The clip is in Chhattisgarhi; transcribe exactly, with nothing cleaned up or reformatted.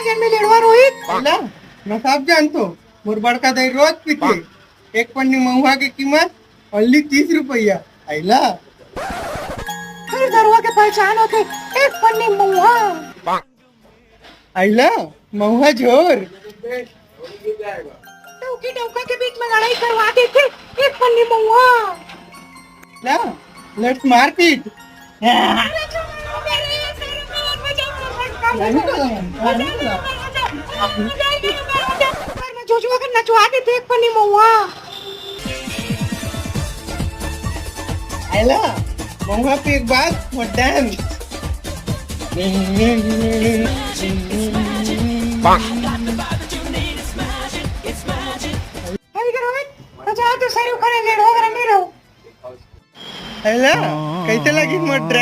जन में लेड़वा रोहित। अइला, मैं सब जानतो। मोर बड़का दाई रोज पीथे। एक पन्नी महुआ के कीमत only तीस रुपया। अइला। हर गरुआ के पहचान होथे एक पन्नी महुआ। अइला, महुआ झोर। डौकी डौका के बीच में लड़ाई करवा देथे एक पन्नी महुआ। ला, let's मारपीट। अरे, छोड़ो, मेरे, मेरे, मेरे, बचाओ, बचाओ, नहीं बचाओ, बोला, नहीं बोला। बचाओ, बचाओ, बचाओ, बचाओ। पर मैं जोजुआ के नचवा देथे एक पन्नी महुआ। अइला, महुआ पे एक बात, वो dance। भाई रोहित, बचाओ तो सर उखाड़े लेड़ो, घर में रहो। अइला, कैसे लगी मोर dance?